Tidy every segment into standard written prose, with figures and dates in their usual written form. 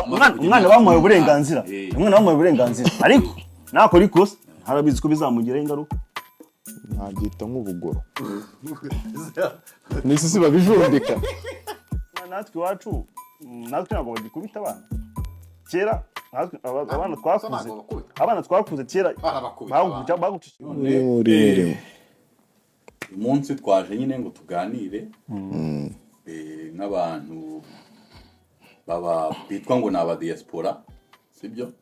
Umwana bamuhaye uburenganzira. Umwana bamuhaye uburenganzira, ariko nakora ikosa harabizi ko bizamugiraho ingaruka. Nabyita nk'ubugoro n'isi si babijundika. Natwe iwacu, natwe ntabwo bagikubita abana. Kera natwe abana twakuze Ntabwo bakubita. Abana twakuze kera Barabakubita abana. Bagucisha. Urimo urimo. Uyu munsi twaje nyine ngo tuganire n'abantu baba bitwa ngo ni aba diaspora, sibyo?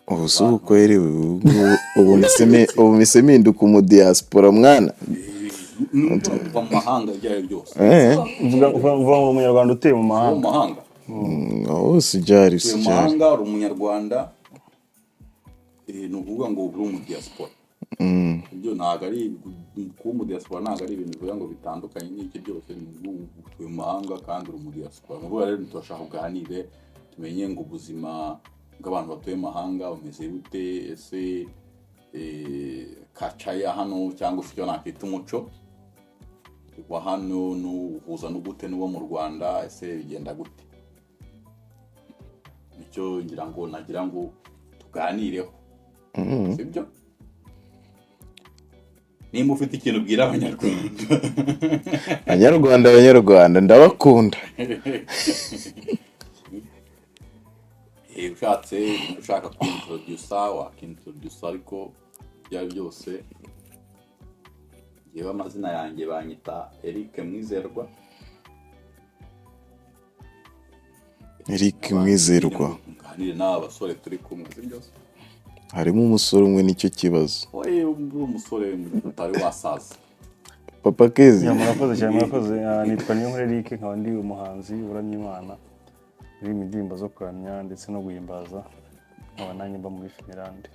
Ubu si ubukweri, ubu mpise mpinduka umudiaspora, mwana. Kuva mu mahanga, ibyo ari byo byose. Uvuga ngo umunyarwanda utuye mu Uba mu mahanga. mahanga. Oh, sijari. Utuye mu Sijari. mahanga, uri umunyarwanda, ni ukuvuga ngo uri umudiaspora. Ibyo ntabwo ari kuba umudiaspora, ntabwo ari ibintu bivuga ngo bitandukanye n'iki byose. Ni ukuvuga utuye mu mahanga kandi uri umudiaspora. Ni ukuvuga rero turashaka kuganire tumenye ngo ubuzima bw'abantu batuye mu mahanga bumeze bute. Ese culture ya hano cyangwa se icyo nakita umuco wa hano n'uhuza n'ugute n'uwo mu Rwanda? Ese bigenda gute? Nicyo ngira ngo nagira ngo tuganireho, sibyo? Nimba ufite ikintu ubwira abanyarwanda. Banyarwanda, abanyarwanda, ndabakunda. Ushatse ushaka kwintrodusa wakintrodusa, ariko ibyo ari byo byose ngewe amazina yanjye banyita Eric Mwizerwa. Eric Mwizerwa. Nganire n'aba basore turi kumwe, sibyo? Harimo umusore umwe, nicyo kibazo. Oye, uri umusore utari wasaza. Papa Kezi. Yeah, murakoze cyane, murakoze. Nitwa Niyonkuru Eric, nkaba ndi umuhanzi uramya Imana, uririmba indirimbo zo kuramya ndetse no guhimbaza, nkaba nanjye mba muri Finland.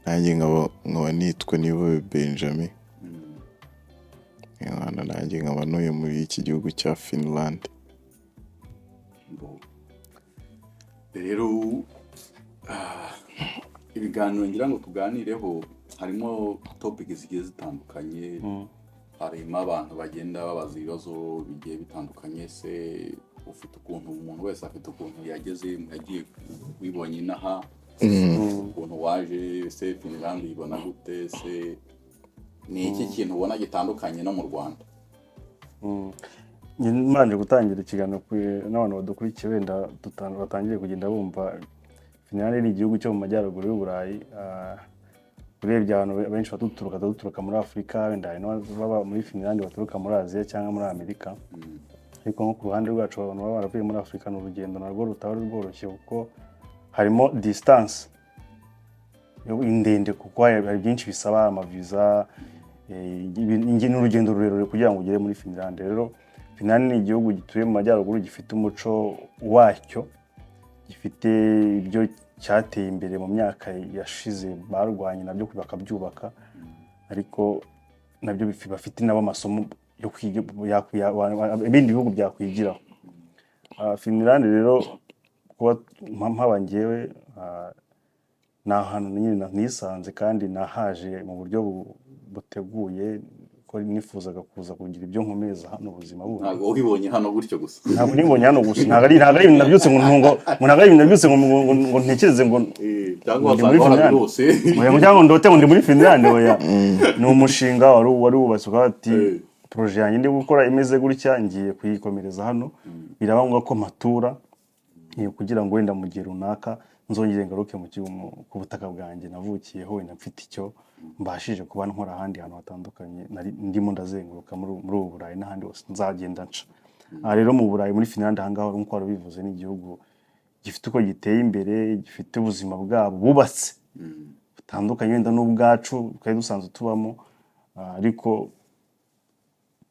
Nanjye nkaba nitwa Niyoboye Benjamin. Mwana, nanjye nkaba ntuye muri iki gihugu cya Finland. Rero ibiganiro ngira ngo tuganireho harimo topic zigiye zitandukanye. Harimo abantu bagenda babaza ibibazo bigiye bitandukanye. Se ufite ukuntu, umuntu wese afite ukuntu yageze, yagiye wibonye inaha, ukuntu waje, se Finland uyibona gute? Se ni iki kintu ubona gitandukanye no mu Rwanda? Njye mbanje gutangira ikiganiro n'abantu badukurikiye, wenda batangiye kugenda bumva, Finland ni igihugu cyo mu majyaruguru y'Uburayi. Urebye ahantu benshi duturuka muri Afurika, wenda hari n'ababa muri Finland baturuka muri Aziya cyangwa muri Amerika, ariko nko ku ruhande rwacu, abantu baba baravuye muri Afurika, ni urugendo narwo rutaba rworoshye kuko harimo distance ndende, kuko hari byinshi bisaba amaviza, ni urugendo rurerure kugira ngo ugere muri Finland. Rero Finland ni igihugu gituye mu majyaruguru, gifite umuco wacyo, gifite ibyo cyateye imbere mu myaka yashize, barwanye nabyo bakabyubaka, ariko nabyo bafite nabo amasomo yo kwiga ibindi bihugu byakwigiraho. Finland rero, kuba mpaba njyewe, ni ahantu nyine nisanze kandi nahaje mu buryo buteguye, ko nifuzaga kuza kugira ibyo nkomeza hano ubuzima bundi. Ntabwo wibonye hano gutyo gusa? Ntabwo nibonye hano gusa, ntabwo ari ibintu nabyutse ngo ntabwo ari ibintu nabyutse ngo ntekereze ngo Cyangwa ndi muri wasanga Finland. warabirose. Oya, ngo cyangwa ngo ndote ngo ndi muri Finland, oya. Ni umushinga wari wubatse ukavuga ati projet yanjye ndi gukora imeze gutya, ngiye kuyikomereza hano, biraba ngombwa ko mpatura kugira ngo wenda mu gihe runaka nzongere ngaruke ku butaka bwanjye navukiyeho, wenda mfite icyo mbashije kuba nkora ahandi hantu hatandukanye nari ndimo ndazenguruka muri ubu Burayi n'ahandi hose nzagenda nca. Aha rero mu Burayi, muri Finland, aha ngaha nk'uko wari ubivuze, ni igihugu gifite uko giteye imbere, gifite ubuzima bwabo bubatse butandukanye wenda n'ubwacu twari dusanzwe tubamo, ariko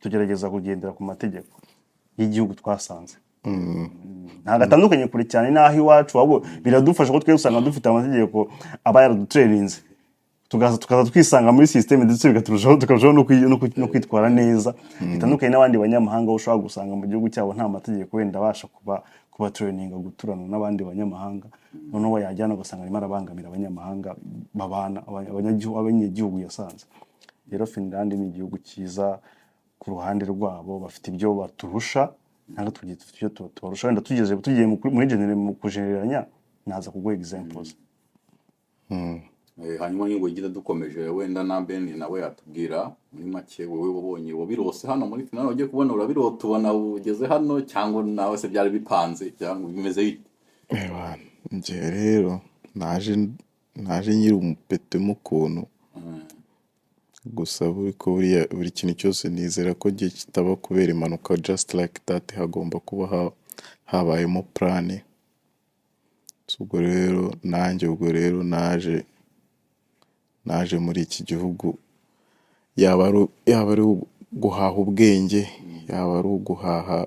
tugerageza kugendera ku mategeko y'igihugu twasanze. Ntabwo atandukanye kure cyane n'aho iwacu, ahubwo biradufasha ko twe usanga dufite amategeko aba yaradutereninze, tukaza twisanga muri système, ndetse bigaturushaho tukarushaho no kwitwara neza, bitandukanye n'abandi banyamahanga aho ushobora gusanga mu gihugu cyabo nta mategeko wenda abasha kuba traininga guturana n'abandi banyamahanga, noneho yajyana ugasanga arimo arabangamira abanyamahanga babana, abanyagihugu yasanze. Rero Finland ni igihugu cyiza ku ruhande rwabo, bafite ibyo baturusha. Ntabwo tugiye tujye tubarusha. Wenda tugeze tugiye muri mu kujeneranya, naza kuguha examples. Hanyuma nyine ngo dukomeje, wenda na Ben nawe yatubwira muri make, wowe wabonye wabirose hano muri Finland, ugiye kubona urabirota ubona ugeze hano, cyangwa nawe se byari bipanze, cyangwa bimeze bite? Ewana, njye rero naje nkiri umupete mo ukuntu. Gusa buri ko buriya buri kintu cyose nizera ko igihe kitaba kubera impanuka just like that, hagomba kuba habayemo plan. So ubwo rero nanjye, ubwo rero naje muri iki gihugu, yaba ari guhaha ubwenge, yaba ari uguhaha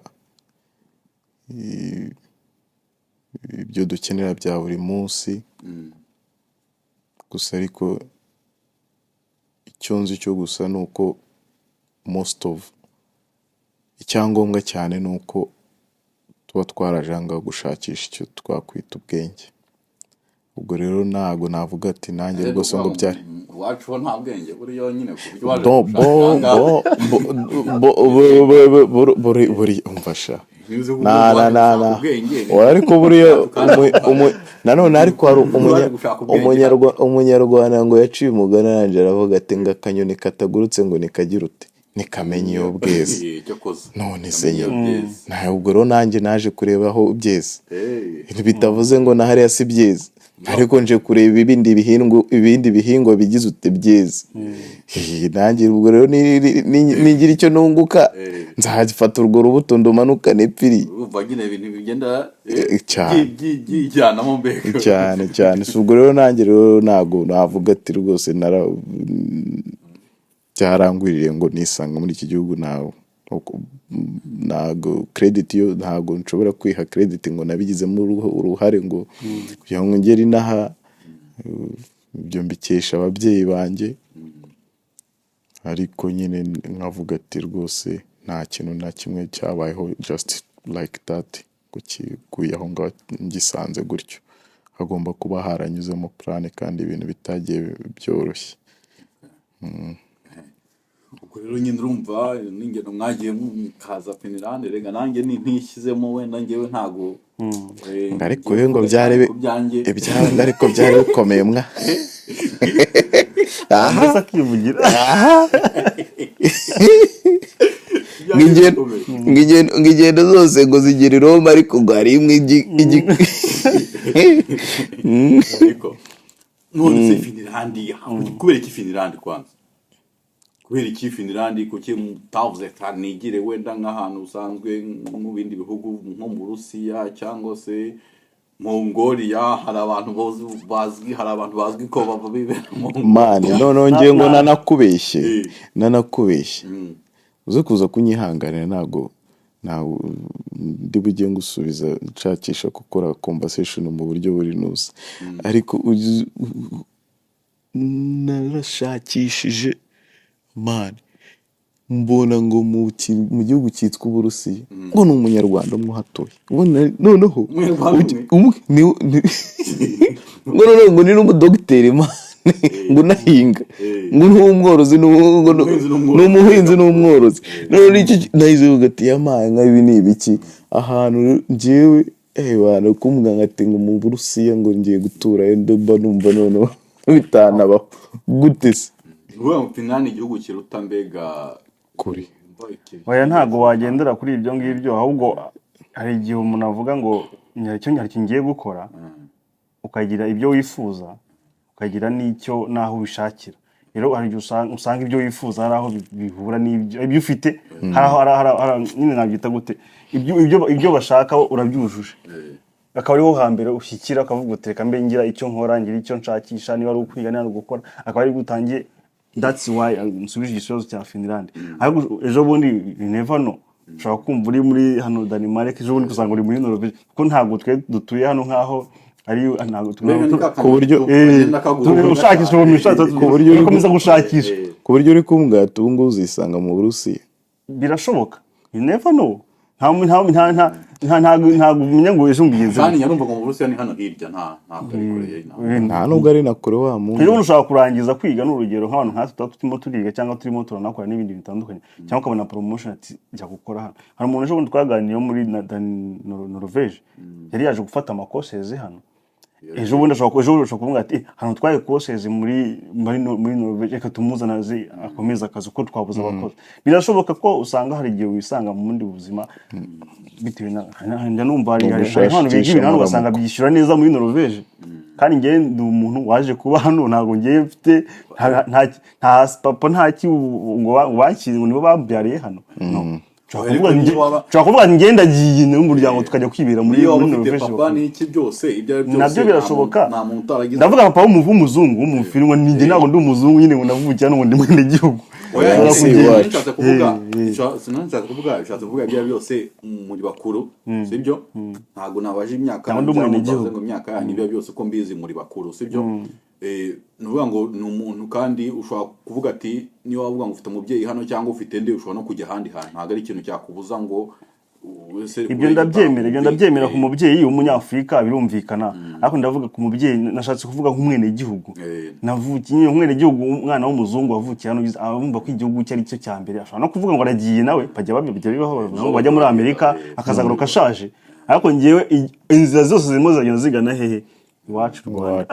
ibyo dukenera bya buri munsi. Gusa ariko icyo nzi cyo gusa ni uko most of icyangombwa cyane ni uko tuba twaraje aha ngaha gushakisha icyo twakwita ubwenge. Ubwo rero ntago navuga ati nanjye rwose ngo byari Iwacu ho nta bwenge buriyo nyine, ku buryo waje bo gushaka bo aha ngaha. Bo bo bo bo bo buri buri umfasha Ntibivuze ko na waje na na gushaka na ubwenge. Oya, ariko buriya nanone ariko hari Waje gushaka ubwenge. Umunyarwanda ngo yaciye umugani, arangije aravuga ati ngo akanyoni katagurutse ngo nikagira ute, ntikamenya iyo bweze. Cyo koza. None se Kamenya iyo nyine bweze. Nawe ubwo rero nanjye naje kureba aho byeze. Bitavuze ngo na hariya si byiza, ariko nje kureba ibindi bihingwa bigize ute byiza. Nanjye ubwo rero nigira icyo nunguka, nzafata urwo rubuto ndumanukane piri. Urumva nyine ibintu bigenda Cyane. byijyanamo mbega. Cyane cyane. Si ubwo rero nanjye rero ntabwo navuga ati rwose nara byarangwiriye ngo nisanga muri iki gihugu. Ntabwo credit yo, ntabwo nshobora kwiha credit ngo nabigizemo uruhare ngo kugira ngo ngere inaha. Ibyo mbikesha ababyeyi banjye, ariko nyine nkavuga ati rwose nta kintu na kimwe cyabayeho just like that ngo kiguye aho ngaho ngisanze gutyo. Hagomba kuba haranyuzemo plan kandi ibintu bitagiye byoroshye. Ubwo rero nyine urumva n'ingendo mwagiye mukaza Finland, rega nanjye ni ntishyizemo, wenda njyewe ntago Ngo ariko ngiye we ngo kuvuga byari cyane ku byanjye. Ibyawe ngo ariko byari bikomeye mwa. Mbese akivugira. Ibyanjye bikomeye. Ngo ingendo zose ngo zigera i Roma, ariko ngo hari imwe Ariko none se Finland, kubera iki Finland kwanza? Kubera iki Finland? Kuki mutavuze ati nigire wenda nk'ahantu usanzwe mu bindi bihugu, nko mu Burusiya cyangwa se Mongolia? Hari abantu bazwi, hari abantu bazwi ko baba bibera mu Man, noneho ngiye ngo nanakubeshye, nanakubeshye, uze kuza kunyihanganira, ntabwo ndi bujye ngusubiza nshakisha gukora conversation mu buryo buri nusa, ariko narashakishije man, mbona ngo mu gihugu cyitwa Uburusiya ngo ni Umunyarwanda umwe uhatuye. Noneho Umunyarwanda umwe? Umwe ngo noneho ngo ni n'umudogiteri man, ngo unahinga, ngo ni umworozi, Umuhinzi n'umworozi. Ni umuhinzi n'umworozi. Noneho icyo nahise mvuga ati yamaye nka ibi ni ibiki ahantu njyewe bana kumbwira ngo ati ngo mu Burusiya ngo ngiye guturayo, ndumva numva noneho bitanabaho gute se? Ni ukuvuga ngo Finland ni igihugu kiruta mbega Kuri Oya, ntabwo wagendera kuri ibyo ngibyo. Ahubwo hari igihe umuntu avuga ngo icyo hari ikintu ngiye gukora, ukagira ibyo wifuza, ukagira n'icyo n'aho ubishakira. Rero hari igihe usanga ibyo wifuza hari aho bihura n'ibyo ibyo ufite, hari aho nyine nabyita gute, ibyo bashaka urabyujuje, akaba ariho hambere ushyikira ukavuga uti reka mbe ngira icyo nkora, ngira icyo nshakisha, niba ari ukwiga, niba ari ugukora, akaba ari utangiye. That's why nsubije ikibazo cya Finland. Ariko ejo bundi you never know, ushobora kumva uri muri hano Denmark, ejo bundi usanga uri muri Norvège, kuko ntabwo twe dutuye hano nkaho ari ntabwo Mbega ni ka Ku buryo- kagenda kaguruka. Ushakisha ubumenyi, ushaka Ku buryo ukomeza gushakisha. Ku buryo uri kumbwira ati ubu ngubu uzisanga mu Burusiya. Birashoboka, you never know. Nta nta nta nta Ntabwo umenya ngo ejo mbigenze. Kandi nyarumva ngo mu Burusiya ni hano hirya, ntabwo ari kure y'inaha. Nta nubwo ari na kure wa muntu. Rero ushobora kurangiza kwiga, ni urugero nk'abantu nkatwe tuba turimo turiga cyangwa turimo turanakora n'ibindi bitandukanye, cyangwa ukabona promotion ati jya gukora hano. Hari umuntu ejo bundi twaganiriye wo muri Norvège, yari yaje gufata ama courses hano. Ejo bundi ashobora kuvuga ati: "Eh, hano twaye courses muri Norvège, reka tumuzane aze akomeze akazi kuko twabuze abakozi." Birashoboka ko usanga hari igihe wisanga mu bundi buzima bitewe na njya numva hari nk'abantu biga ibintu hano ugasanga byishyura neza muri Norvège, kandi njyewe ndi umuntu waje kuba hano, ntabwo ngewe mfite nta papa, nta ki ngo bakire ngo nibo babyariye hano, no. Nshobora Ariko kuvuga niyo waba- nshobora kuvuga njye ndagiye n'umuryango tukajya kwibera muri Niyo waba muri ufite Norvège. papa n'iki byose, ibyo ari byo byose, Nabyo birashoboka. nta muntu utaragize. Ndavuga papa w'umuzungu w'umufinwa, ni njye ntabwo ndi umuzungu nyine ngo navukiye hano ngo ndi mwenegihugu. Oya, Nshobora si kugenda- iwacu. Nshatse kuvuga sinashatse kuvuga, bishatse kuvuga ibyo ari byo byose muri bakuru, sibyo? Ntabwo nabaje imyaka Ntabwo ndi cyangwa umwenegihugu. mbaze ngo imyaka yanyu, ibyo ari byo byose uko mbizi muri bakuru, sibyo? Ni ukuvuga ngo ni umuntu, kandi ushobora kuvuga ati niba wavuga ngo ufite umubyeyi hano cyangwa ufite ndi, ushobora no kujya ahandi hantu, ntabwo ari ikintu cyakubuza ngo ese Ibyo ndabyemera, ibyo ndabyemera ku mubyeyi w'umunyafurika, birumvikana, ariko ndavuga ku mubyeyi, nashatse kuvuga nk'umwenegihugu. Navukiye nyine umwenegihugu, umwana w'umuzungu wavukiye hano aba yumva ko igihugu cye ari cyo cya mbere. Ashobora no kuvuga ngo aragiye nawe, bajya bibaho abazungu bajya muri Amerika akazagaruka ashaje, ariko ngewe inzira zose zirimo ziragenda zigana hehe? Iwacu i Rwanda.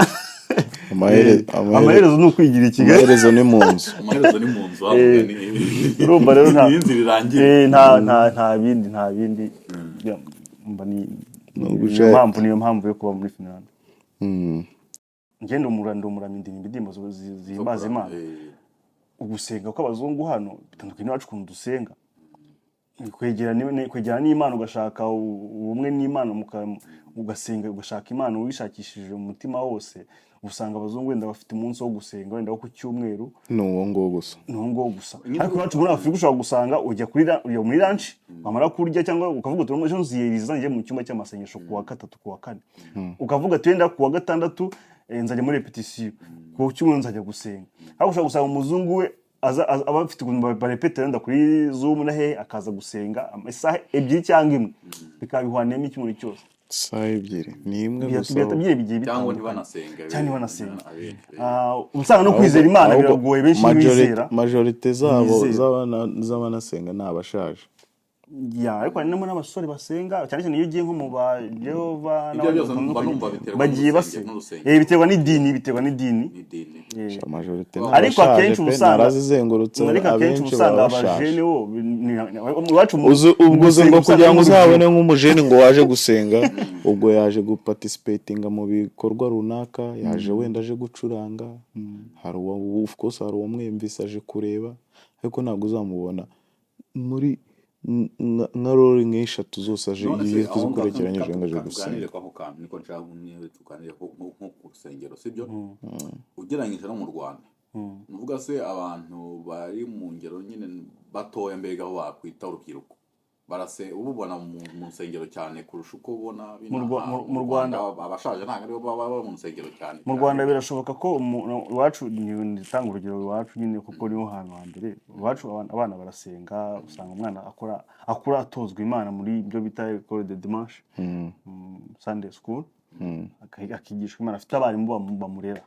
Amaherezo ni ukwigira i Kigali. Amaherezo ni mu nzu. Amaherezo ni mu nzu, havuga ni Urumva rero nta iyi nzira irangira. Nta bindi Ya, mba ni Ni niyo mpamvu, niyo mpamvu yo kuba muri Finland. Njye ndi umuramyi, ndirimba indirimbo zihimbaza Imana. Ugusenga kw'abazungu hano bitandukanye n'iwacu ukuntu dusenga. Kwegera n'Imana, ugashaka ubumwe n'Imana, ugasenga, ugashaka Imana wishakishije umutima wose. Usanga abazungu wenda bafite umunsi wo gusenga wenda wo ku cyumweru. Ni uwo nguwo gusa. Ni uwo nguwo gusa, ariko iwacu muri Afurika ushobora gusanga ujya ujya muri lunch, wamara kurya cyangwa ukavuga uti ejo nziyiriza njye mu cyumba cy'amasengesho ku wa gatatu, ku wa kane, ukavuga ati wenda ku wa gatandatu nzajya muri répétition, ku cyumweru nzajya gusenga. Ariko ushobora gusanga umuzungu we aba afite ukuntu barepeta wenda kuri Zoom na hehe, akaza gusenga amasaha 2 cyangwa 1, bikaba bihwaniyemo icyumweru cyose. Isaha 2 ni imwe gusa. Bigiye bigiye Cyangwa bitandukanye. ntibanasenga. Cyangwa ntibanasenga. Abenshi. Ah, usanga no kwizera Imana Ahubwo biragoye, benshi ntibizera. Majorité zabo Ntibizera. z'abanasenga ni abashaje. Ya, ariko hari n'abasore basenga, cyane cyane iyo ugiye nko mu ba Jehova Ibyo n'abandi byose mba batandukanye, numva biterwa bagiye n'urusengero, basenga. n'urusengero. Biterwa n'idini, biterwa n'idini. N'idini. Majorité ni Ariko abashaje akenshi pe, uba usanga narazizengurutse, ariko akenshi abenshi uba usanga baba bashaje. abajene bo iwacu Uzi ubwo uzi gusenga ngo usanga kugira ngo ari uzabone nk'urubyiruko. nk'umujene ngo waje gusenga, ubwo yaje guparticipatinga mu bikorwa runaka, yaje wenda aje gucuranga, hari uwo, of course hari uwamwumvise aje kureba, ariko ntabwo uzamubona muri nka role nk'eshatu zose aje None se aho ngaho zikurikiranyije ngo aje tuganire gusenga. Ko ako kantu niko nshaka niba tuganire nko ku rusengero, sibyo? Ugereranyije no mu Rwanda, nuvuga se abantu bari mu ngero nyine batoya, mbega aho bakwita urubyiruko, barase uba ubona mu nsengero cyane kurusha uko ubona Mu Rwanda- abashaje ntabwo aribo baba baba mu nsengero cyane. Mu Rwanda birashoboka ko iwacu, nitanga urugero iwacu nyine kuko niho hantu hambere iwacu abana barasenga. Usanga umwana akura atozwa Imana muri ibyo bita école de dimanche, Sunday school, akigishwa Imana, afite abarimu bamurera.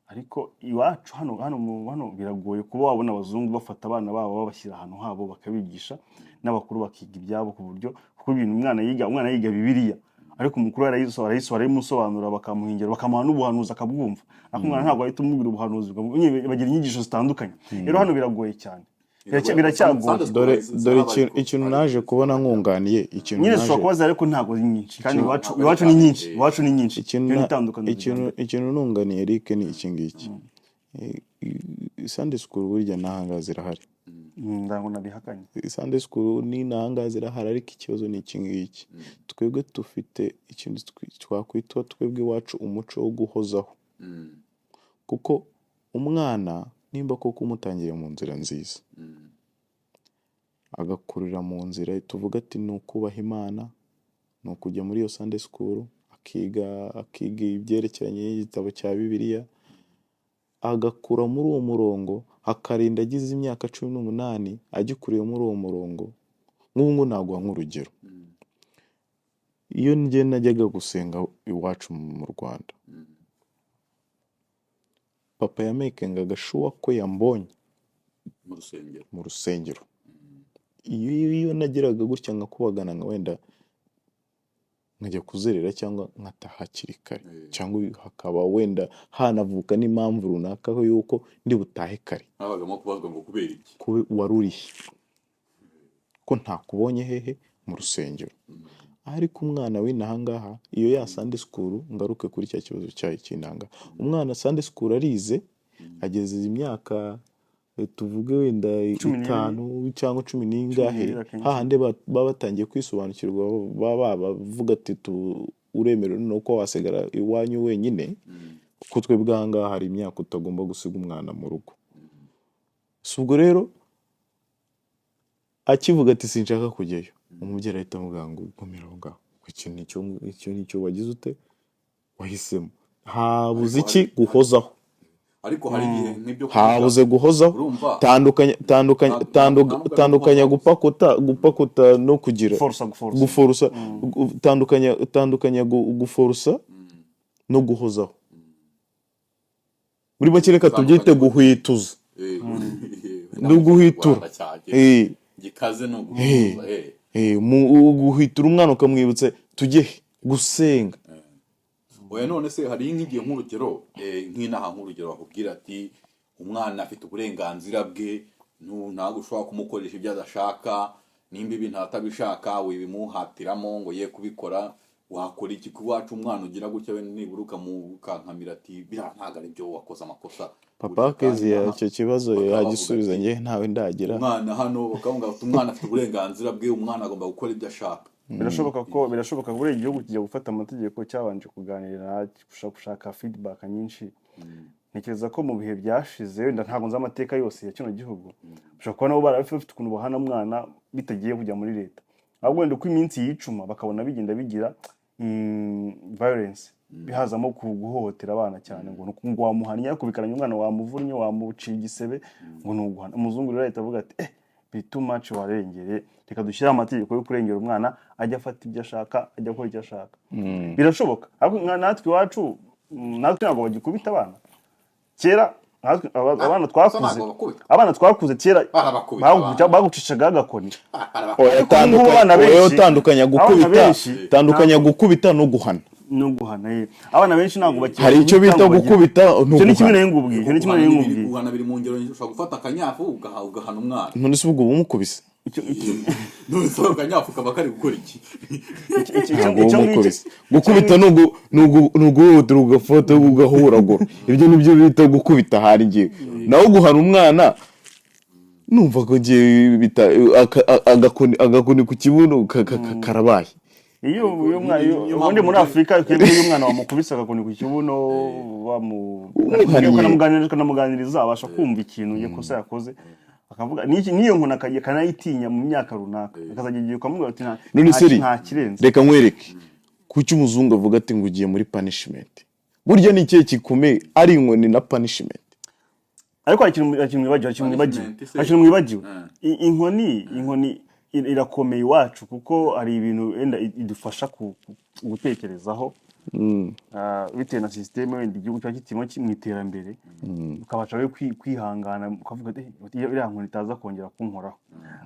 Ariko iwacu hano biragoye kuba wabona abazungu bafata abana babo babashyira ahantu habo bakabigisha, n'abakuru bakiga ibyabo, ku buryo kuko ibintu umwana yiga Bibiliya, ariko umukuru arayimusobanura, bakamuha ingero, bakamuha n'ubuhanuzi akabwumva, ariko umwana ntabwo ahita umubwira ubuhanuzi, nyine bagira inyigisho zitandukanye. Rero hano biragoye cyane. Biracyagoye. Dore ikintu naje kubona nkunganiye ikintu Nyine naje zishobora kuba zihari ariko ntabwo ari nyinshi, kandi iwacu Ntabwo ari iwacu ni cyane, nyinshi. Iwacu ni nyinshi. Ikintu Iyo ni itandukaniro rya mbere. Ikintu nunganiye Eric ni iki ngiki. Sunday school burya n'ahangaha zirahari. Ntabwo nabihakanye. Sunday school ni n'ahangaha zirahari, ariko ikibazo ni iki ngiki: twebwe dufite ikintu twakwita twebwe iwacu umuco wo guhozaho, kuko umwana nimba koko umutangiriye mu nzira nziza, agakurira mu nzira tuvuga ati ni ukubaha Imana, ni ukujya muri iyo Sunday school, akiga ibyerekeranye n'igitabo cya Bibiliya, agakura muri uwo murongo, akarinda agize imyaka 18 agikuriye muri uwo murongo. Nk'ubu ngubu naguha nk'urugero. Iyo njye najyaga gusenga iwacu mu Rwanda, papa yamakingaga sure ko yambonye Mu rusengero. Mu rusengero. Iyo nageraga gutya nkakubagana, nka wenda nkajya kuzerera cyangwa nkataha hakiri kare, cyangwa hakaba wenda hanavuka n'impamvu runaka yuko ndi butahe kare, Habagamo kubazwa ngo kubera iki? Kuba wari urihe, ko ntakubonye hehe mu rusengero? Ariko umwana w'inaha ngaha, iyo ya Sunday school, ngaruke kuri cya kibazo cyayo cy'inanga, umwana Sunday school arize, ageze imyaka tuvuge wenda 12. 5 cyangwa cumi n'ingahe, 12 akenshi. Hahandi baba batangiye kwisobanukirwa, baba bavuga ati uremerewe no ko wasigara iwanyu wenyine, kuko twebwe aha ngaha hari imyaka utagomba gusiga umwana mu rugo. Si ubwo rero akivuga ati sinshaka kujyayo, umubyeyi ahita amubwira ngo gumira aho ngaho, icyo nicyo, icyo nicyo wagize ute, wahisemo. Habuze Ariko iki? Guhozaho. Ariko hari igihe nk'ibyo kuvuga, Habuze guhozaho. Urumva? Tandukanya, tandukanya, Ntabwo ari tandukanya uguhozaho. gupakuta no kugira Forsa, guforsa. Guforusa, tandukanya guforusa no guhozaho. Muri make, reka tubyite Tandukanya. guhwituza. Ni uguhwitura. Rwanda cyane. Gikaze ni uguhuza. Guhwitura umwana ukamwibutsa tujye he? Gusenga. Oya, none se hari nk'igihe, nk'urugero, nk'inaha, nk'urugero, bakubwira ati umwana afite uburenganzira bwe, ntabwo ushobora kumukoresha ibyo adashaka, nimba ibintu atabishaka wibimuhatiramo ngo ye kubikora. Wakora iki ku wacu umwana ugira gutya, we nibura ukamukankamira ati biriya ntabwo ari byo, wakoze amakosa? Papa Keziya, icyo kibazo Bakaba bavuga yagisubiza, ati, njye ntawe ndagira. Umwana hano bakavuga bati umwana afite uburenganzira bwe, umwana agomba gukora ibyo ashaka. Birashoboka ko buri gihugu kijya gufata amategeko cyabanje kuganira, gushaka feedback nyinshi. Ntekereza ko mu bihe byashize, wenda ntabwo nzi amateka yose ya kino gihugu, bashobora kuba nabo bari bafite ukuntu bahana umwana bitagiye kujya muri leta, ahubwo wenda uko iminsi yicuma bakabona bigenda bigira violence, bihazamo guhohotera abana cyane, ngo ngo wamuhannye ariko bikaranya umwana wamuvunnye, wamuciye igisebe, ngo ni uguhana. Umuzungu rero ahita avuga ati be too much, warengereye, reka dushyire amategeko yo kurengera umwana, ajya afata ibyo ashaka, ajya akora icyo ashaka. Birashoboka, ariko natwe iwacu, natwe ntabwo bagikubita abana. Kera natwe abana twakuze, Ntabwo bakubita. abana twakuze kera Barabakubita abana. Bagucishagaho agakoni. Oya, Ariko ubu ngubu tandukanya, abana oya, tandukanya abana gukubita, benshi tandukanya gukubita no guhana. No guhana, ye. Abana benshi ntabwo bakiri Hari icyo bita gukubita no Icyo ni kimwe guhana. nayo ngubwiye, icyo ni kimwe nayo ngubwiye. Guhana biri mu ngero nyinshi. Ushobora gufata akanyafu ugahana umwana. None se ubwo umukubise? None se ako kanyafu kaba kari gukora iki? Ntabwo Icyo ngicyo umukubise. Gukubita ni uguhutira, ugafata ugahuragura, ibyo nibyo bita gukubita. Hari ngewe naho guhana umwana, numva ko ngewe bita agakoni ku kibuno karabaye. Iyo umwana Niyo ubundi mpamvu muri Afurika twebwe, iyo umwana wamukubise agakoni ku kibuno, wamu Umuhannye. ukanamuganiriza, abasha kumva ikintu ikosa yakoze, akavuga n'iyo nkoni akanayitinya mu myaka runaka, akazajya igihe ukamubwira ati None seri, nta kirenze. Reka nkwereke kuki umuzungu avuga ati ngo ugiye muri punishment. Burya ni ikihe gikomeye, ari inkoni na punishment? Ariko hari ikintu mwibagiwe, hari ikintu mwibagiwe. Punishment se? Hari ikintu mwibagiwe. Inkoni irakomeye iwacu kuko hari ibintu wenda idufasha gutekerezaho. Bitewe na sisiteme wenda igihugu kiba kitirimo mu iterambere, ukabasha rero kwihangana, ukavuga ati "Eh, iyo iriya nkoni itaza kongera kunkoraho."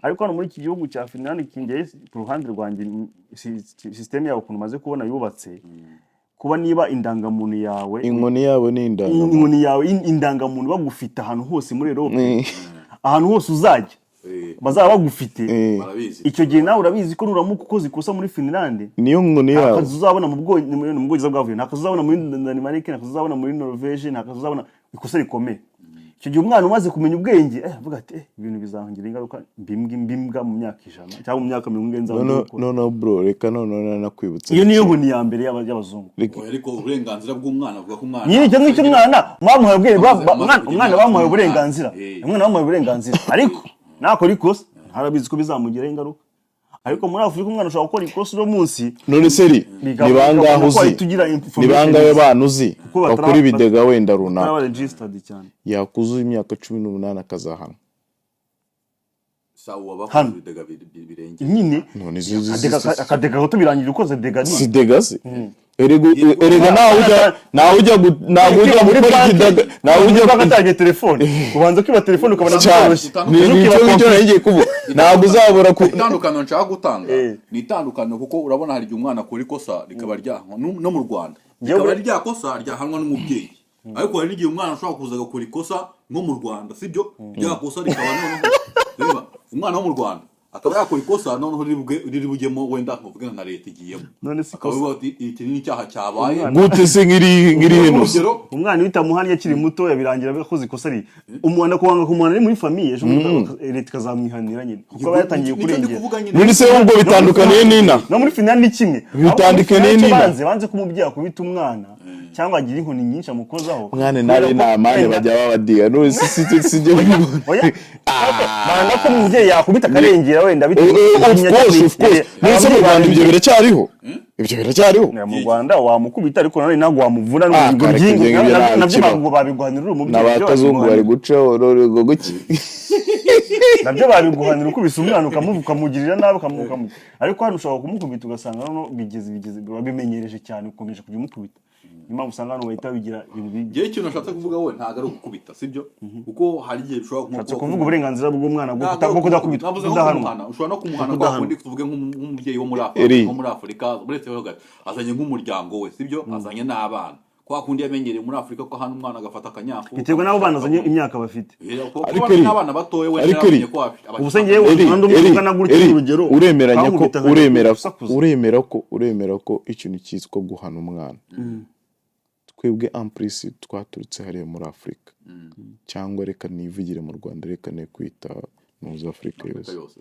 Ariko hano muri iki gihugu cya Finland, kinjye ku ruhande rwanjye, sisiteme yabo ukuntu umaze kubona yubatse, kuba niba indangamuntu yawe Inkoni yabo ni indangamuntu. Inkoni yawe, indangamuntu bagufite ahantu hose muri Europe, ahantu hose uzajya bazaba bagufite. Barabizi. Icyo gihe nawe urabizi ko nuramuka ukoze ikosa muri Finland, Niyo nkoni nta yabo. kazi uzabona mu Bwongereza bwavuye, nta kazi uzabona muri Denmark, nta kazi uzabona muri Norvège, nta kazi uzabona, ikosa rikomeye. Icyo gihe umwana umaze kumenya ubwenge, avuga ati ibintu bizangira ingaruka mbimbwa mu myaka 100 cyangwa mu myaka 40 nzaba ndi No, gukora. no, no, bro, reka noneho nakwibutsa. Iyo niyo nkoni ya mbere y'abazungu. Oya, ariko uburenganzira bw'umwana, avuga ko umwana Nyine icyo ngicyo, umwana bamuhaye ubwenge, Amaze kugira umwana imyaka bamuhaye 18. uburenganzira. Umwana bamuhaye uburenganzira, ariko nakora ikosa ntarabizi ko bizamugiraho ingaruka. Ariko muri Afurika umwana ushobora gukora ikosa uno munsi, None seri, ni bangahe bikabona ko uzi, wahita ugira ni information bangahe bana uzi kuko bakora ibidega wenda runaka, bataraba registered cyane? yakuzuza imyaka 18 akazahanwa? Sawa, bakoze Hano. ibidega birengera. Nyine None akadega gato birangira ukoze dégâts nini. Si dégâts se? Erega nawe ujya Muri gukora banki, ikidega, nawe ujya muri banki atangiye telefone, ubanza kwiba telefone ukabona cyane. byoroshye. Ni icyo ngicyo nari ngiye kuvuga, ntabwo uzabura ku Itandukaniro nshaka gutanga Eh. ni itandukaniro, kuko urabona hari igihe umwana akora ikosa rikaba ryahanwa no mu Rwanda, Njyewe rikaba rya kosa ryahanwa n'umubyeyi, ariko hari n'igihe umwana ashobora kuza agakora ikosa nko mu Rwanda, sibyo, rya kosa rikaba noneho, reba umwana wo mu Rwanda akaba yakora ikosa noneho riri bujyemo, wenda nkuvuge na leta igiyemo, None si akaba ikosa. avuga ati iki ni icyaha cyabaye. Gute se nk'iri hino se? Urugero. Umwana iyo utamuhannye akiri muto birangira akoze ikosa, ari umuhanda kuwanga kumuhana ari muri famille, ejo bundi leta ikazamwihanira nyine kuko aba yatangiye Nicyo ndi kurengera. kuvuga nyine. None se ubwo bitandukaniye n'ina? No muri finale ni kimwe. Bitandukaniye Ahubwo muri finale n'ina. banze ko umubyeyi akubita umwana cyangwa agira inkoni nyinshi amukozaho. Mwana Kubera nabi ko namane wenda- bajya babadiga none si jye. Oya, banga ko umubyeyi yakubita akarengera wenda bitewe Of course, of course. None se mu Rwanda ibyo biracyariho? Ibyo biracyariho? Mu Rwanda wamukubita, ariko nanone ntabwo wamuvuna Ah, ngo kare, byingo ibyo ngibyo ntabwo nabyo kibaho. Babiguhanira uri umubyeyi. N'abakazungu bari gucaho rero guki? Nabyo babiguhanira ukubise umwana ukamugirira nabi ariko hano ushobora kumukubita ugasanga noneho bigeze babimenyereje cyane, ukomeje kujya umukubita. Niyo mpamvu usanga hano bahita babigira ibintu bibi. Njyewe ikintu nashatse kuvuga we ntabwo ari ugukubita, sibyo, kuko hari igihe bishobora nko Ushatse kuba kuvuga uburenganzira bw'umwana bwo Ntabwo bwo kudakubitwa, navuze nko kudahanwa. kumuhana, ushobora no kumuhana kwa Kudahanwa. kundi tuvuge nk'umubyeyi wo muri Afurika, Eri. nko muri Afurika uretse ho gato, azanye nk'umuryango we, sibyo, azanye n'abana, kwa kundi yamenyereye muri Afurika ko hano umwana agafata akanyafu. Biterwa n'abo bana azanye, imyaka bafite. Kuko Ariko bafite Eri, n'abana batoya we ariko Eri, yaramenye ko Ubu se njyewe Eri, umuhanda umwe Eri, ungana gutya, Eri, urugero, uremeranya ko bamukubita uremera usakuza. uremera ko ikintu cyitwa guhana umwana, twebwe ampurisi twaturutse hariya muri Afurika, cyangwa reka nivugire mu Rwanda, reka ne kwita muzi Afurika Afurika yose, yose.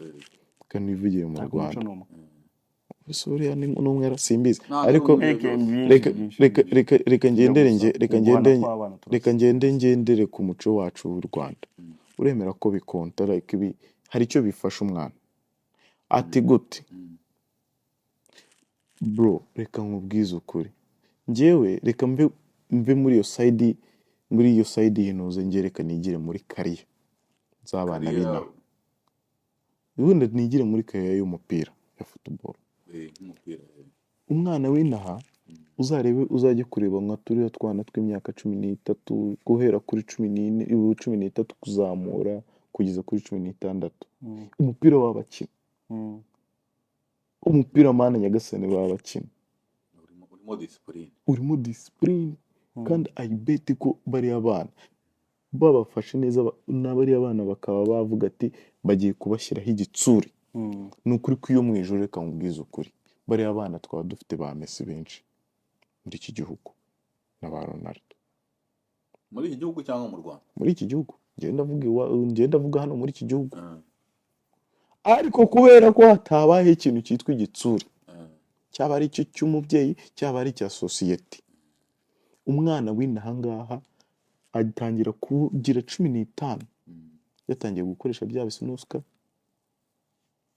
Reka nivugire mu Ntabwo umuco Rwanda. ni umwe. Ese uriya ni n'umwera? Simbizi. Ntabwo Ariko ari umwe. Reka byinshi, reka byinshi, reka byinshi. reka reka ngendere nge reka Guhana ngende kw'abana turasa. Reka ngendere ku muco wacu w'u Rwanda. Uremera ko bikonta, like ibi hari icyo bifasha umwana? Ati gute? Bro, reka nkubwize ukuri, njyewe reka mbe muri iyo side y'intuze, njye reka nigire muri career z'abana Career. b'inaha, ubundi nigire muri career y'umupira ya football. Nk'umupira. Umwana w'inaha uzarebe, uzajye kureba nka turiya twana tw'imyaka 13, guhera kuri 14, 13 kuzamura kugeza kuri 16, umupira w'abakina, umupira, mana nyagasani, baba bakina. Urimo discipline. Urimo discipline, kandi I bet ko bariya bana babafashe neza, na bariya bana bakaba bavuga ati bagiye kubashyiraho igitsure. Ni ukuri ko iyo mu ijoro, reka nkubwize ukuri, bariya bana twaba dufite ba Messi benshi muri iki gihugu na ba Ronaldo. Muri iki gihugu cyangwa mu Rwanda? Muri iki gihugu. Ngenda ndavuga hano muri iki gihugu. Ariko kubera ko hatabayeho ikintu cyitwa igitsure, cyaba ari icyo cy'umubyeyi, cyaba ari icya sosiyete, umwana w'inaha ngaha atangira kugira 15 yatangiye gukoresha bya bisinuska.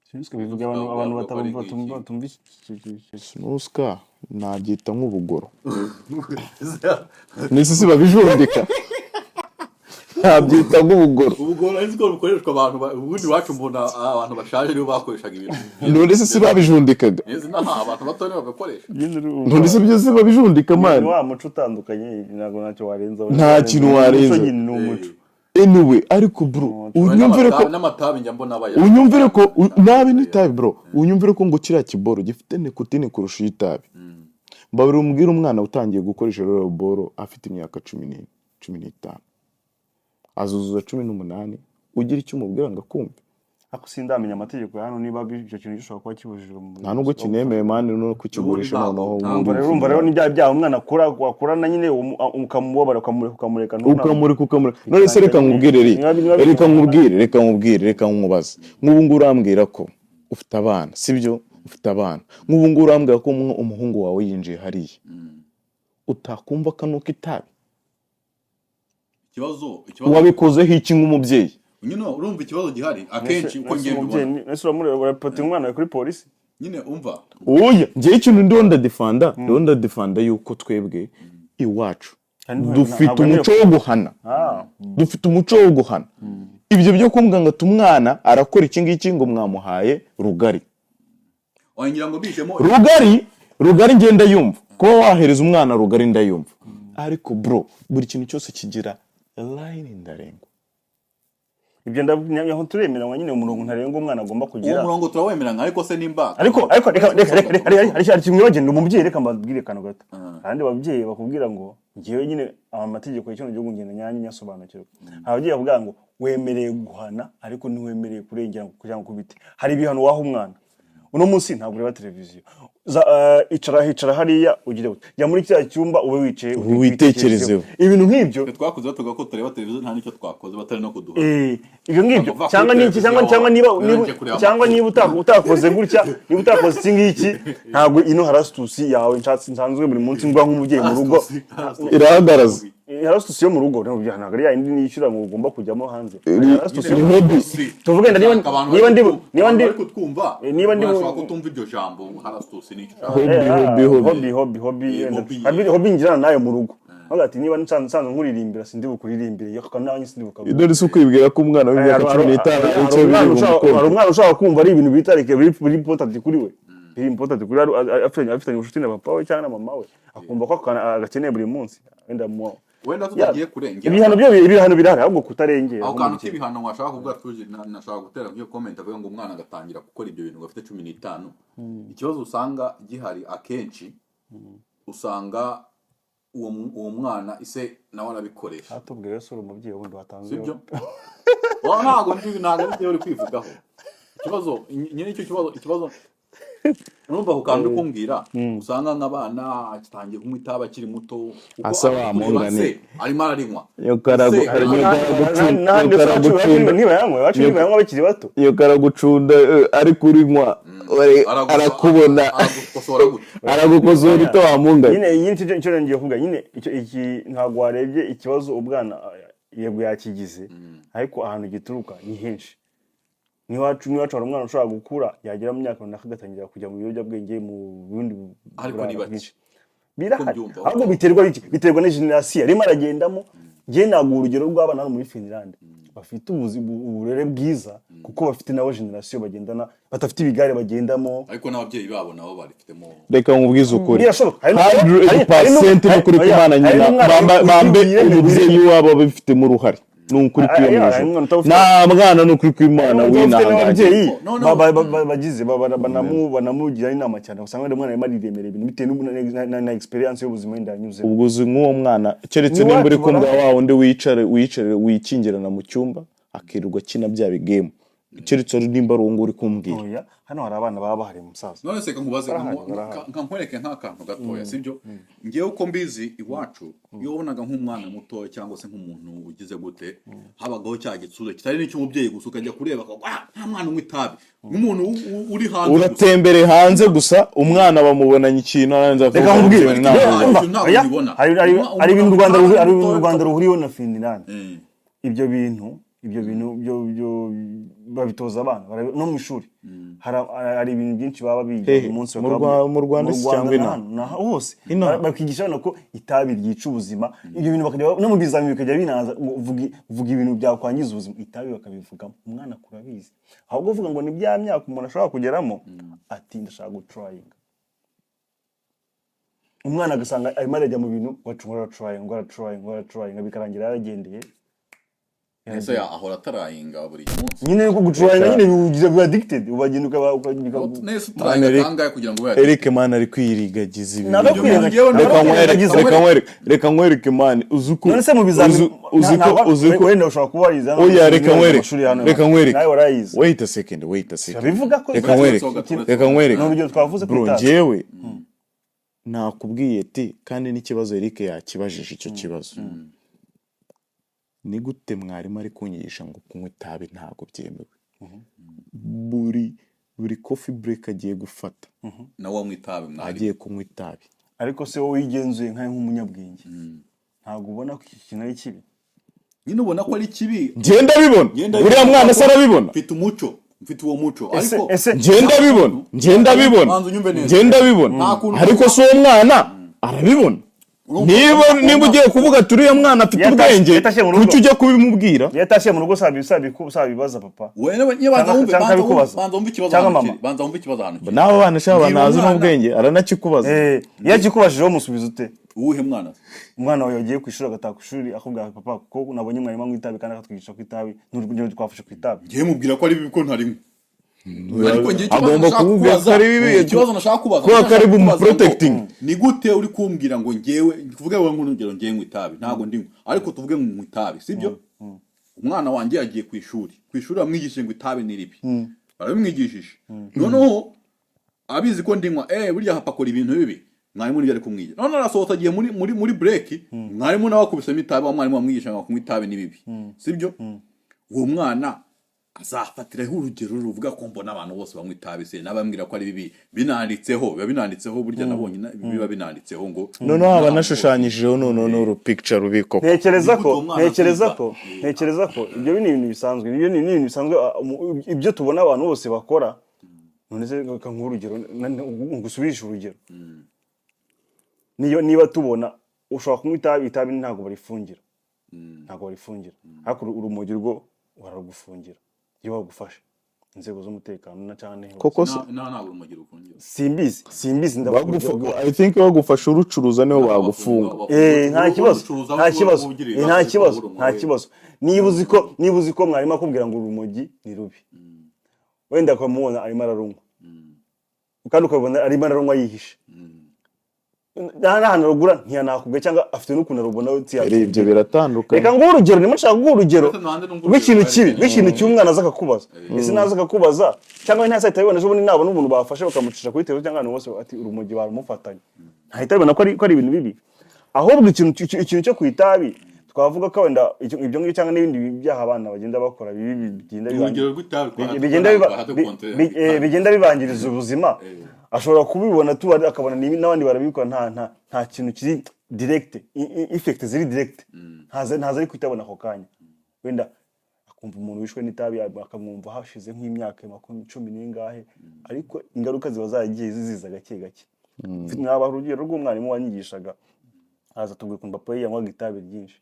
Sinzi bivuga abantu Bavuga ko ari batumva nk'iki. batumva iki Sinuska nabyita nk'ubugoro nisi si babijundika, nabyita nk'ubugoro. Ubwo nzi ko bukoreshwa abantu ubundi iwacu mbona abantu bashaje nibo bakoreshaga ibintu. None se si babijundikaga? Nzi n'aha abantu bato nibo babikoresha. Nyine urumva- None se byose babijundika, man? Ni wa muco utandukanye, ntabwo ntacyo warenzaho. Nta kintu warenza. Umuco nyine ni umuco. Anyway, ariko bro, unyumvire ko N'amatabi njya mbona baya unyumvire ko nabi n'itabi, bro, unyumvire ko ngo kiriya kiboro gifite nicotine kurusha iy'itabi. Mbabwira, umubwire umwana utangiye gukoresha rero boro afite imyaka 14, 15, azuzuza 18, ugira icyo umubwira ngo akumve? Ariko sindamenya amategeko ya hano niba icyo kintu gishobora kuba kibujijwe mu Nta nubwo kinemewe, man, no kukigurisha. Ubundi Noneho ntabwo- Urumva rero ni bya byaha umwana akura akurana nyine, ukamubabara, ukamureka ukamureka. None se reka nkubwire reka nkubwire, reka nkubaze. Nk'ubu ngubu urambwira ko ufite abana, sibyo? Ufite abana. Nk'ubu ngubu urambwira ko umuhungu wawe yinjiye hariya, utakumva akanuka itabi? Ikibazo Wabikozeho iki nk'umubyeyi? Nyine urumva ikibazo gihari akenshi uko ngenda ubona Ese uramureba, urapota umwana wawe kuri polisi? Nyine umva. Oya, njyewe ikintu ndiho ndadefanda yuko twebwe iwacu Kandi dufite ntabwo umuco wo guhana. Ah. Dufite umuco wo guhana. Ibyo byo kumbwira ngo ati umwana arakora iki ngiki, ngo mwamuhaye rugari. Wagira ngo bijemo. Rugari, rugari ngenda yumva, kuba wahereza umwana rugari ndayumva, ariko bro, buri kintu cyose kigira line ntarengwa. Ibyo aho turemeranywa nyine, umurongo ntarengwa umwana agomba Uwo kugira. murongo turawemeranya, ariko se nimba Ariko reka hari kimwe bagenda umubyeyi, reka mbabwire akantu gato. Abandi babyeyi bakubwira ngo ngewe nyine aya mategeko y'ikino gihugu ngenda nyange nyasobanukirwa. Hari ababyeyi bavuga ngo wemereye guhana ariko ntiwemereye kurengera kugira ngo ukubite. Hari ibihano waha umwana: uno munsi ntabwo ureba televiziyo. Icara, hicara hariya, ugire gute, jya muri kiriya cyumba ube wicaye Witekerezeho. Ibintu nk'ibyo. Twe twakuze batuvuga ko tureba televiziyo, nta n'icyo twakoze batari no kuduha. Ibyo ngibyo. Kuva kuri Cyangwa n'iki, cyangwa televiziyo, cyangwa niba niba ngiye kureba cyangwa amakuru. niba utakoze gutya, niba utakoze iki ngiki, ntabwo ino harasitusi yawe nshatse nsanzwe buri munsi ngwa nk'umubyeyi mu rugo. Irahagaraza. Harasitusi yo mu rugo ntabwo ari ya yindi nishyura ngo ugomba kujyamo hanze. Harasitusi Ni hobby. Tuvuge wenda Abantu niba ndi niba ndi bari kutwumva niba ndi bashobora kutumva iryo jambo harasitusi n'icyo ushaka. Hobby, hobby, hobby. Hobby, hobby, hobby. Wenda Hobby. Hobby ngirana nayo mu rugo. Avuga ati niba nsanzwe nkuririmbira, sindi bukuririmbire, iyo nawe sindi bukaguha. Dore si ukwibwira ko umwana w'imyaka 15 icyo biri Hari bumukore. umwana ushobora kumva ari ibintu bita like biri important kuri we, biri important kuri afitanye ubucuti na papa we cyangwa na mama we, akumva ko ako kantu agakeneye buri munsi wenda mu Wenda tutagiye kurengera. Ibihano byo, ibihano birahari, ahubwo kutarengera. Aho kantu k'ibihano washaka kuvuga tuje nashaka gutera nk'iyo comment avuga ngo umwana agatangira gukora ibyo bintu ngo afite 15. Ikibazo usanga gihari akenshi, usanga uwo mwana ise nawe arabikoresha. Atubwire se uri umubyeyi wundi watanze. Sibyo? Wa, ntabwo ndi uri kwivugaho. Ikibazo nyine, icyo kibazo, ikibazo urumva ako kantu uri kumbwira, usanga nk'abana atangiye kunywa itabi akiri muto kuko Asa ari wa kureba mungane. se arimo ararinywa. N'ahandi iwacu ntibayanywa, iwacu ntibayanywa bakiri bato. Iyo karagucunda ari kurinywa, arakubona. Aragukosora gute? Aragukosora ito wamunganye. Nyine icyo ngiye kuvuga nyine, icyo iki ntabwo warebye ikibazo ubwana yego yakigize, ariko ahantu gituruka ni henshi. N'iwacu hari umwana ushobora gukura, yagera mu myaka runaka agatangira kujya mu biyobyabwenge, mu bundi Ariko burara ni bake. bwinshi. Birahari. Uko mbyumva. Ahubwo biterwa n'iki? Biterwa na génération arimo aragendamo. Njye naguha urugero rw'abana hano muri Finland bafite uburere bwiza, kuko bafite nabo génération bagendana badafite ibigare bagendamo. Ariko n'ababyeyi babo nabo barifitemo. Reka nkubwize ukuri. Birashoboka. 100% ni ukuri Oya, kw'Imana hari nyina n'umwana bambe wiyemeye. umubyeyi wabo abifitemo uruhare, ni ukuri kw'iyo Hari mu ijuru. n'umwana utawufite. Nta mwana, ni ukuri kw'Imana ufite winangaje. n'ababyeyi No, no. bagize banamugira inama cyane, usanga wenda umwana arimo ariremerera ibintu bitewe na experience y'ubuzima wenda yanyuzemo. Ubwo uzi nk'uwo mwana, keretse Ni nimba uri iwacu kumbwa barahari. wa wundi wicare wikingirana mu cyumba akirirwa akina bya bigame, keretse ari nimba ari uwo nguwo uri kumbwira. Oya, hano hari abana baba bahari, musaza. None se nkubaze, Barahari, barahari. nka nkwereke nk'akantu gatoya, sibyo? Ngewe uko mbizi iwacu, iyo wabonaga nk'umwana muto cyangwa se nk'umuntu ugize gute, habagaho cya gitsure kitari n'icy'umubyeyi gusa, ukajya kureba ukavuga, ah, nta mwana unywa itabi, nk'umuntu uri hanze gusa. Uratembere hanze gusa, umwana bamubonanye ikintu arangiza Reka akavuga ngo nkubwire. "Ntabwo Ntabwo Umva, ntabwo oya, ubibona. hari ibintu u Rwanda hari ibintu u Mutoya- Rwanda ruhuriyeho na Finland. Ibyo bintu byo babitoza abana no mu ishuri hari ibintu byinshi baba biga Hehe, buri munsi. Mu Rwanda Mu se Rwanda cyangwa inaha? na hose. Inaha. Bakigisha abana ko itabi ryica ubuzima. Ibyo bintu bakajya no mu bizamini bikajya binaza ngo vuga ibintu byakwangiza ubuzima, itabi bakabivugamo. Umwana akura abizi, ahubwo uvuga ngo ni bya myaka umuntu ashobora kugeramo ati ndashaka gutryinga, umwana agasanga arimo arajya mu bintu wacu ngo aratryinga, aratryinga, aratryinga, bikarangira yaragendeye. Ese ahora atryinga buri munsi? Nyine yuko gutryinga nyine biwugira biba addicted, ubagenda ukaba Nese utryinga Eric- kangahe kugira ngo ube Eric man ari kwirigagiza ibintu. Ntabwo kwirengagiza. Reka nkwereke. Ntabwo Reka nkwereke, reka nkwereke man, uzi uko None se mu bizamini uzi ko uzi ko wenda ushobora kuba warize hano Oya, reka mu nkwereke. mashuri hano. Reka nkwereke. Nawe warayize. Wait a second, wait a second. Bivuga ko Reka nkwereke, reka nkwereke. Ni urugero twavuze Bro, ku itabi. njyewe nakubwiye ati kandi n'ikibazo Eric yakibajije icyo kibazo: ni gute mwarimu ari kunyigisha ngo kunywa itabi ntabwo byemewe, buri coffee break agiye gufata Nawe wanywa itabi mwarimu? Agiye kunywa itabi. Ariko se wowe wigenzuye nkawe nk'umunyabwenge, ntabwo ubona ko iki kintu ari kibi? Nyine ubona ko ari kibi. Ngenda bibona. Ngenda Uriya bibona mwana se arabibona? Mfite umuco, mfite uwo muco, Ese ariko ese Ngenda bibona, ngenda bibona. Banza unyumve neza. Ngenda bibona. Nta kuntu- Ariko si uwo mwana arabibona? Niba ugiye kuvuga ati uriya mwana afite ubwenge, Yatashye mu rugo. kuki ujya kubimubwira? Iyo atashye mu rugo sabibaza papa. Wewe niba banza wumve, Cyangwa banza wumve, akabikubaza. banza wumve ikibazo Cyangwa ahantu mama. kiri, banza wumve ikibazo ahantu kiri. N'abo bana shaba Mbwira ntazi umwana. n'ubwenge, aranakikubaza. Iyo akikubajije umusubiza ute? Uwuhe mwana? Umwana wawe yagiye ku ishuri, agataha ku ishuri akubwira: "Papa, kuko nabonye mwarimu anywa itabi kandi akatwigisha ku itabi, n'urugero twafashe ku itabi." Ngiye mubwira ko ari bibi, ko ntarinywa, ariko ngiye ikibazo Agomba nashaka kumubwira ko kubaza, ari bibi. ikibazo nashaka kubaza, Kubera ko ari nashaka kubaza ngo, bumuprotecting. Ni gute uri kumbwira ngo ngewe, tuvuge wowe nk'urugero, ngewe nywa itabi, ntabwo ndinywa, ariko tuvuge ngo nywa itabi, sibyo? Umwana wanjye yagiye ku ishuri, ku ishuri bamwigishije ngo itabi ni ribi, barabimwigishije, noneho abizi ko ndinywa, burya papa akora ibintu bibi, mwarimu nibyo ari kumwigisha. None arasohotse agiye muri break, mwarimu nawe akubisemo itabi, wa mwarimu wamwigisha ngo kunywa itabi ni bibi, sibyo? Uwo mwana azafatiraho urugero ruvuga ko mbona abantu bose banywa itabi se, n'abambwira ko ari bibi, binanditseho, biba binanditseho burya, nabonye biba binanditseho ngo Noneho haba anashushanyijeho noneho n'urupikica rubi koko. Ntekereza Ni ko gute uwo mwana ntekereza aziga? ko ntekereza ko ibyo ni ibintu bisanzwe, ibyo ni ibintu bisanzwe, ibyo tubona abantu bose bakora. None se reka nguhe urugero, ngusubirishe urugero. Niyo niba tubona ushobora kunywa itabi, itabi ntabwo barifungira, ntabwo barifungira, ariko urumogi rwo bararugufungira iyo bagufashe inzego z'umutekano na cyane hose. Koko se? Ntabwo urumogi rufungira. Simbizi, simbizi, ndavuga I think bagufasha urucuruza niho bagufunga. Nta kibazo, nta kibazo, nta kibazo, nta kibazo. Niba uzi ko mwarimu akubwira ngo urumogi ni rubi, wenda ukamubona arimo ararunywa, kandi ukabona arimo ararunywa yihishe, nta n'ahantu arugura, ntiyanakubwiye, cyangwa afite n'ukuntu arubona we. Ari ibyo biratandukanye. Reka nguhe urugero, ndimo nshaka kuguha urugero Ndetse nanjye numva rw'ikintu urugero kibi, rwari rw'ikintu kibi umwana aza akakubaza. Ese naza akakubaza, cyangwa ntazahita abibona ejo bundi, nabona umuntu bafashe bakamucisha kuri televiziyo cyangwa ahantu hose ati urumogi barumufatanye, ntahita abibona ko ari ibintu bibi? Ahubwo ikintu cyo ku itabi twavuga ko wenda ibyo ngibyo cyangwa n'ibindi byaha abana bagenda bakora bibi bigenda Urugero rw'itabi bigenda bibangiriza ubuzima, ashobora kubibona tu akabona n'abandi barabikora, nta kintu kiri direct, effect ziri direct ntaza ari kuhitabona ako kanya. Wenda akumva umuntu wishwe n'itabi, akamwumva hashize nk'imyaka 10 n'ingahe, ariko ingaruka ziba zaragiye ziziza gake gake. Nabaha urugero rw'umwarimu wanyigishaga, aza tubwira ukuntu papa we yanywaga itabi ryinshi,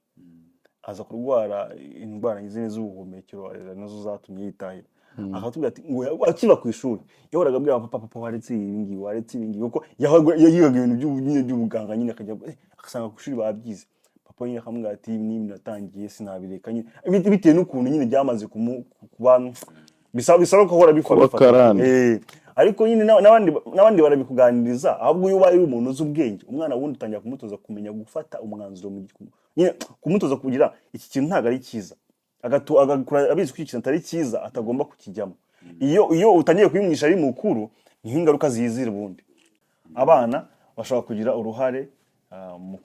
aza kurwara indwara zimwe z'ubuhumekero, nazo zatumye yitahira. Akatubwira ati ngo akiva ku ishuri yahoraga abwira papa: "Papa, waretse ibi ngibi, waretse ibi ngibi," kuko yigaga ibintu nyine by'ubuganga nyine, akajya agasanga ku ishuri babyize. Papa nyine akamubwira ati: "Niba natangiye sinabireka nyine," bitewe n'ukuntu nyine byamaze kuba bisaba ko ahora Kuba bifata. karande. Ariko nyine n'abandi barabikuganiriza. Ahubwo iyo ubaye uri umuntu uzi ubwenge, umwana wundi utangira kumutoza kumenya gufata umwanzuro nyine kumutoza kugira iki kintu ntabwo ari cyiza, agakura abizi ko iki kintu atari cyiza, atagomba kukijyamo. Iyo utangiye kubimwisha ari mukuru, niho ingaruka zizira. Ubundi abana bashobora kugira uruhare mu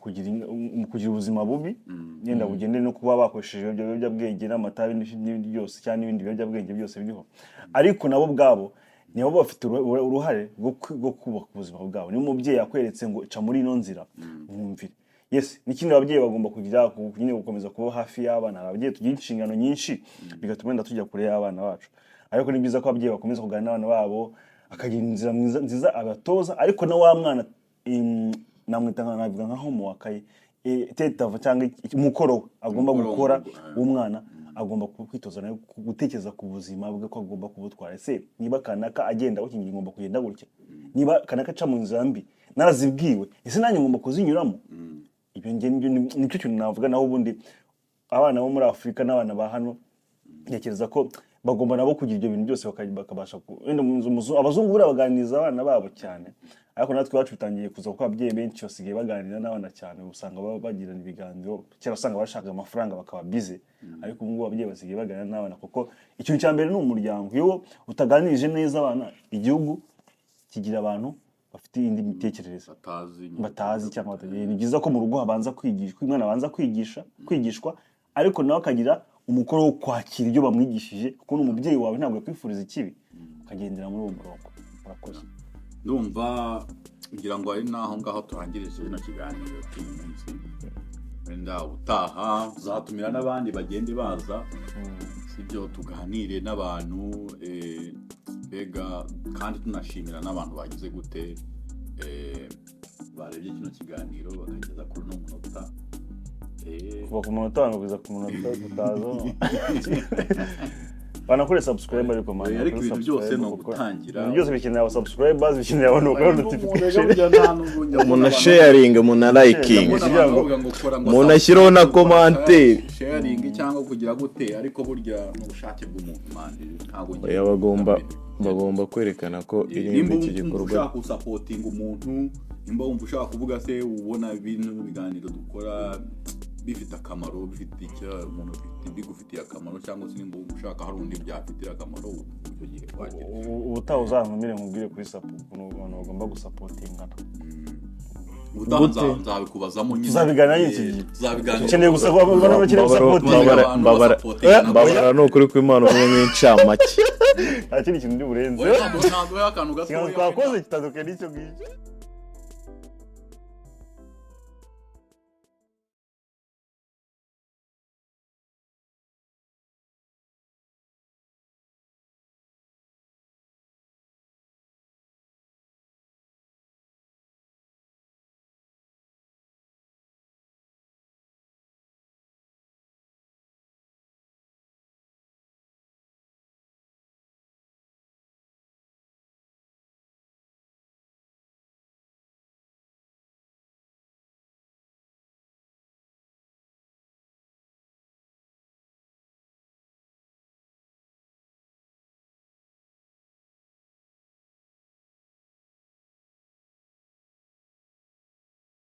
kugira ubuzima bubi, yenda bugendere no kuba bakoresheje ibyo biyobyabwenge n'amatabi n'ibindi byose cyangwa n'ibindi biyobyabwenge byose biriho, ariko nabo ubwabo nibo bafite uruhare rwo kubaka ubuzima bwabo. Niba umubyeyi akweretse ngo ca muri ino nzira, mwumvire. Yes, n'ikindi ababyeyi bagomba kugira nyine gukomeza kuba hafi y'abana. Hari ababyeyi tugira inshingano nyinshi, bigatuma wenda tujya kure y'abana bacu, ariko ni byiza ko ababyeyi bakomeza kuganira n'abana babo, akagira inzira nziza abatoza. Ariko na wa mwana, namwita navuga nka homework ye, tetava cyangwa umukoro we agomba Umukoro wo mu gukora rugo, eh. w'umwana, agomba kwitoza nawe gutekereza ku buzima bwe, ko agomba kubutwara. Ese niba kanaka agenda gutya, ngomba kugenda gutya? Niba kanaka aca mu nzira mbi narazibwiwe, ese nanjye ngomba kuzinyuramo? Ibyo njye nicyo kintu navuga. Naho ubundi abana bo muri Afurika n'abana ba hano, ntekereza ko bagomba nabo kugira ibyo bintu byose, bakabasha wenda abazungu buriya baganiriza abana babo cyane, ariko natwe iwacu bitangiye kuza, kuko ababyeyi benshi basigaye baganira n'abana cyane, usanga baba bagirana ibiganiro. Kera usanga bashaka amafaranga bakaba bize, ariko ubu ngubu ababyeyi basigaye baganira n'abana, kuko ikintu cya mbere ni umuryango. Iyo utaganirije neza abana, igihugu kigira abantu bafite indi mitekerereze batazi. Batazi cyangwa batagiye. Ni byiza ko mu rugo habanza kwigishwa, umwana abanza kwigishwa, ariko nawe akagira umukoro wo kwakira ibyo bamwigishije, kuko n'umubyeyi wawe ntabwo yakwifuriza ikibi, ukagendera muri uwo murongo. Murakoze. Ndumva ngira ngo ari naho ngaho turangirije bino kiganiro cy'uyu munsi. Wenda ubutaha tuzatumira n'abandi bagende baza, sibyo, tuganire n'abantu, mbega kandi tunashimira n'abantu bagize gute. Barebye kino kiganiro bakageza kuri uno munota. Kuva ku munota wa kugeza ku munota utazo, banakore subscribe, ariko man, Ariko bakore ibintu byose subscribe ni kuko ugutangira. Ibintu byose bikeneye aba subscribers, bikeneye abantu bakora notification. Umuntu asharinga, umuntu arayikinga. Kugira ngo- Umuntu ashyiraho na commentaire. Sharing cyangwa kugira gute, ariko burya n'ubushake bw'umuntu, man, ntabwo ngiye Oya, bagomba kwerekana ko iri Nimba iki wumva gikorwa ushaka gusupportinga umuntu, nimba wumva ushaka kuvuga se ubona bino biganiro dukora bifite akamaro, bifite icyo umuntu bigufitiye akamaro, cyangwa se nimba wumva ushaka hari undi byafitiye akamaro, icyo gihe wagira Ubutaha uzantumire nkubwire kuri sapo ukuntu abantu bagomba gusupportingana. Ubutaha Gute? nzabikubazamo nyine. Tuzabiganira iki gihe. Tuzabiganira. Ukeneye gusa abantu bakeneye gusupportinga. Mbabara- Mbabara ni ukuri kw'Imana, ubu nk'incamake. Nta kindi kintu ndi burenze. Oya, ntabwo akantu Ikiganiro gatoya. twakoze kitandukanye n'icyo ngicyo.